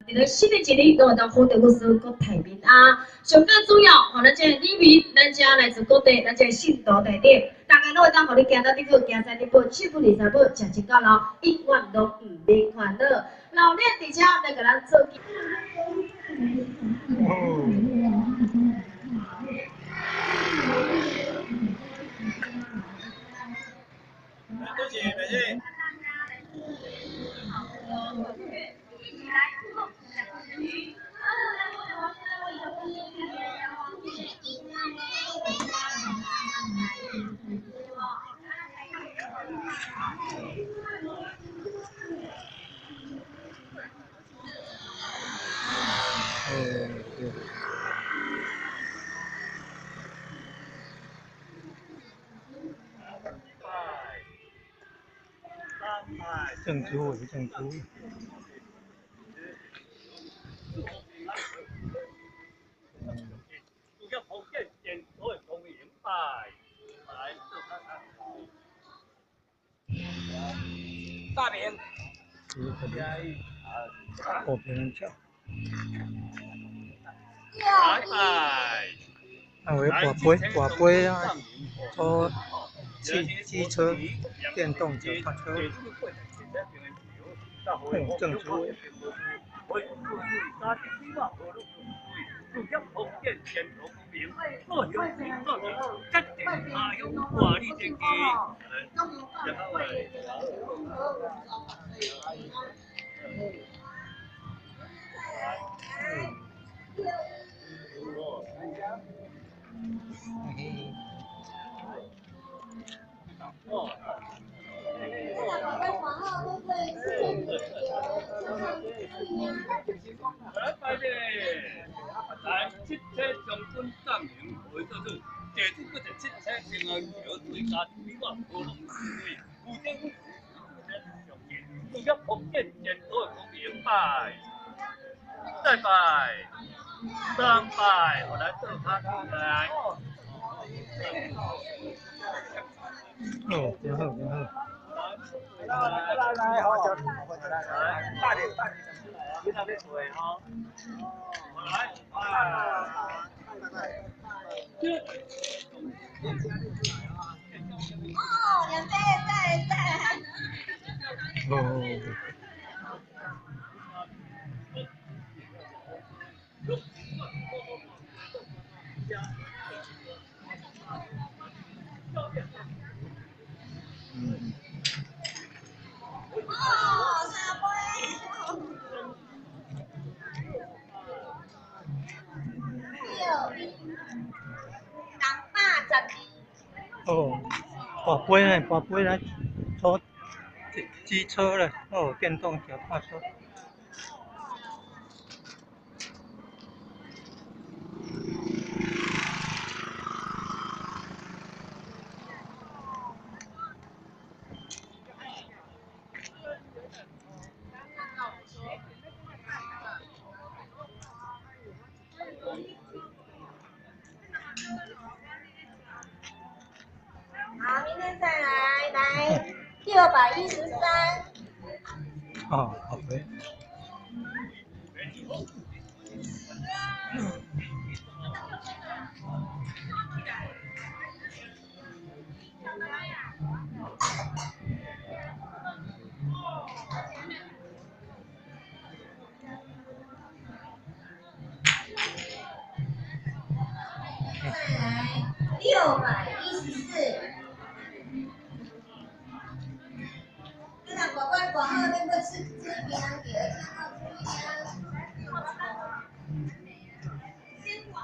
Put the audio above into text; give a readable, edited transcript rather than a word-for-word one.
佇咧新的一年，攏會當福德福壽，國泰民安。上較主要，予咱這个里民，咱遮來自各地，咱這个信徒代表，大家攏會當予你行到頂好，行山頂好，手不離三寶，食真到老，永遠攏毋免煩惱。老練佇遮來共咱做。哦，對。鄭主委，鄭主委。大明。哦，别人叫。啊，有跋杯，跋杯啊，坐汽機車、電動腳踏車。嗯，鄭主委。來，七車將軍藏營回做主，地主閣一七車平安橋對家對我和樂對，古典上見，對個福建前途的光明拜，再拜，三拜，我來做卡來。哦，真好，真好。來來來，好，來，大點大點，你那邊坐吼。來，哦，兩杯，再再來。哦。嗯。哦，三杯。六612。哦，跋杯呢？跋杯來坐機車咧，哦，電動腳踏車。好，明天再來，來613。哦，好的。再來614。這兩個乖乖，後面會吃吃平安橋，吃到。